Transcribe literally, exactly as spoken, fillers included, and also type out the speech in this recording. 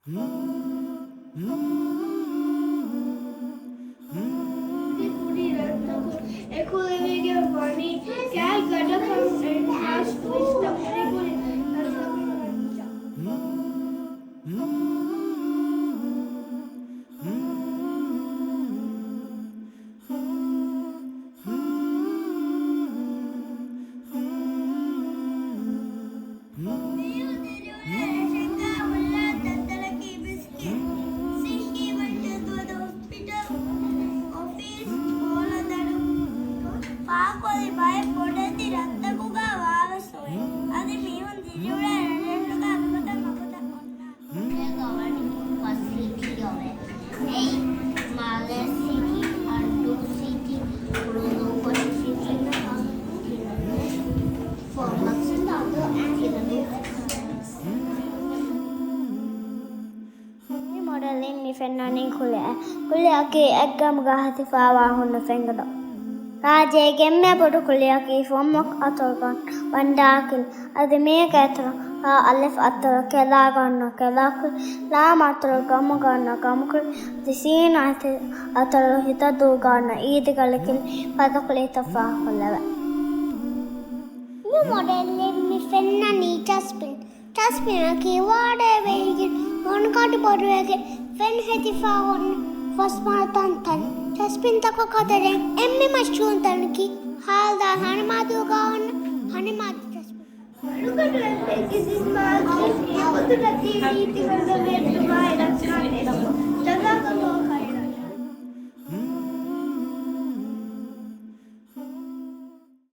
ކުޑި ރަށްތަކުން އެކުލެވިގެން ވަނީ ކާތް ގަޑަކަށް އެންހާންސްޑް ވިސްޓަ ކުރިކުރި ރަށްތަކުގެ ރައްޗަށް. މީހުން ދިރިއުޅޭ ރަށެއްގަ ހުއްލާ ދަތަރަކީ ބިސްކިޓް، ސިއްހީ މައްޗަށް ދުވަދު ހޮސްޕިޓަލް، އޮފީސް، ބޯޅަދަނޑު، ފާކޮޅި ބައެއް ބޮޑެތި ރަށްތަކުގަ ވާވެސް އޮވޭ. އަދި މީހުން ދިރިއުޅޭ ރަށްރަށުގަ މިގޮތަށް މަގުތައް އޮންނާނެ. މިއަދު އަވަނީ ފަސް ސިޓީ އޮވޭ. އެއީ، މާލޭ ސިޓީ، އައްޑޫ ސިޓީ، ކުޅުދޫކޮށި ސިޓީ، ފޯމަކްސް ދާދޯ އެންޑް ތިލަދޫ. މި މޮޑެލްއިން މި ފެންނަނީ ކުލައެއް. ކުލައަކީ އެއްގަމުގަ ހެދިފައިވާ ހުންނަ ފެންގަދަ. ރާއްޖޭގެ އެންމެ ބޮޑު ކުލައަކީ ފޯމަކް އަތޮޅުގަނޑު ވަންޑާކިލް. އަދި މީގެ އަތޮޅު ރ އަލިފް އަތޮޅު ކެލާގަންނަ ކެލާކުލް، ލާމް އަތޮޅު ގަމުގަންނަ ގަމުކުލް، އަދި ސީން އަތޮޅު ހިތަދޫ ގަންނަ އީދިގަލިކިލް ފަދަ ކުލައިތައް ފާހަގަކޮށްލެވޭ. މި މޮޑެލްއިން މި ފެންނަނީ ޓަސްބިން. ޓަސްބިނަކީ ވާޑައި ވެއިގެން މޮނުކަނޑި ބޮޑުވެގެން ފެން ހެދިފަ އޮންނަ ފަސް މަހަ ތަންތަން. ޓަސްބިންތަކުގެ ކަދަރެއް އެންމެ މަޝްހޫރު ތަނަކީ ހާލްދާ ހަނިމާދޫގަ އޮންނަ ހަނިމާދޫ ޓަސްބިން. މަޑުކަނޑު އެއްޗެއްގެ ޒިންމާއަކީ އެ ގޮތުގަ ތިބި ރީތި ހަނދާން ބެއްދުމާއި ރައްކާތެރިކަން. ޖަލާކަން ހޯ